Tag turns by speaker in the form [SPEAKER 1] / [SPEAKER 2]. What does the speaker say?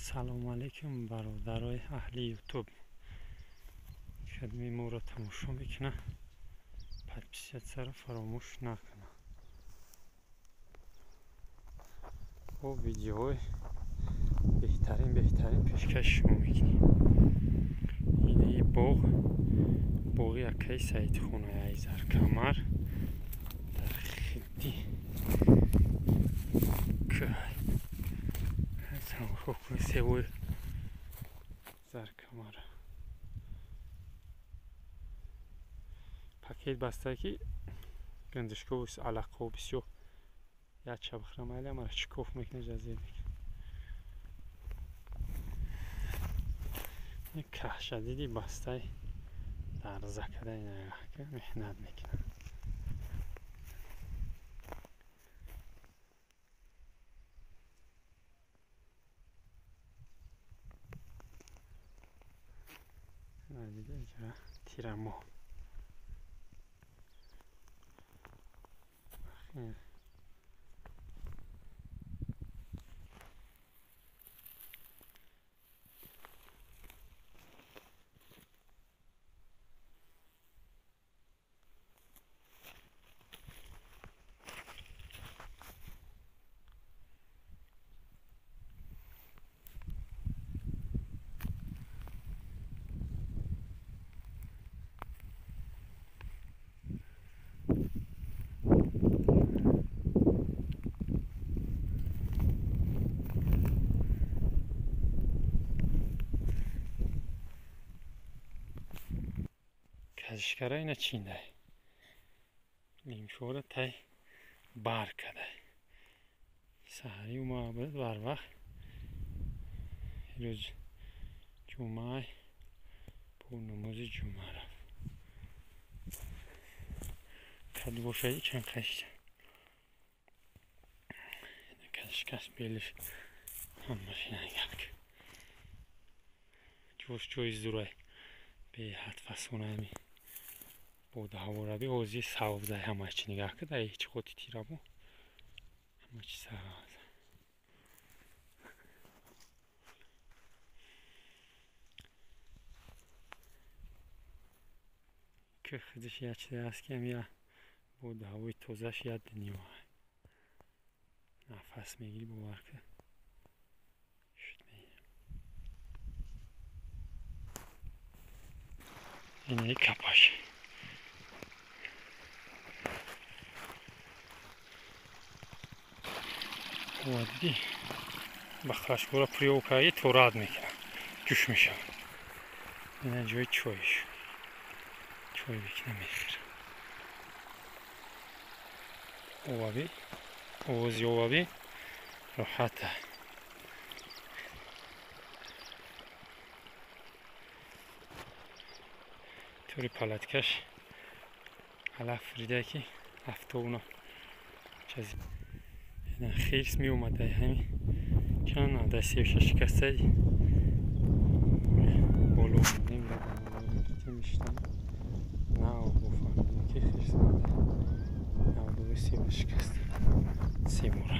[SPEAKER 1] Салому алейкум, бародарои аҳли Ютуб. Кадми моро тамошо мекуна, подписатсияро фаромӯш накуна. Бо видеоҳои беҳтарин пешкаши шумо мекунем. Инаи боғ, боғи акаи Саидхонаи Айзаркамар дар хидди тамошо кунед севои Заркамара. Пакет баста ки гандишкову алаққо бисёр як чабхра майли амара чикоф мекунад, жазир мекунад. Каҳшадиди бастаи дарза када меҳнат мекунад. Тирамоҳ. Кажишкара ина чиндай. Лимшора тай бар кадай. Саҳари ума буд барвақт. Рӯз ҷумъа бо намози ҷумъа рафт. Кад бошади чанд қашта. Кажишкаш белиш ҳамаш ина як. Ҷош ҷои зурай. Беҳад фасонами. Боду ҳавораби ҳозир савзай ҳама чи нигаҳ куда ҳеҷ хоти тирабу ҳама чи савз. Ки худиш як чизе аст ки ҳам я боду ҳавои тозаш як дунё. Нафас мегирӣ, бовар кун. Шуд мегирам. Инаи капаш. Диди ба хашкора приёв карди то рад мекунад, ҷӯш мешавад. Ина ҷои чойш. Чой бикина мехӯрад. Оваби, овози оваби роҳата. Тури палаткаш алаф рида ки афтобуна чази. Хирс меомада ҳами чанд ада севша шикастади боло мешитам нав бофаҳмидем ки хирс омада навдуи сева шикаста семора.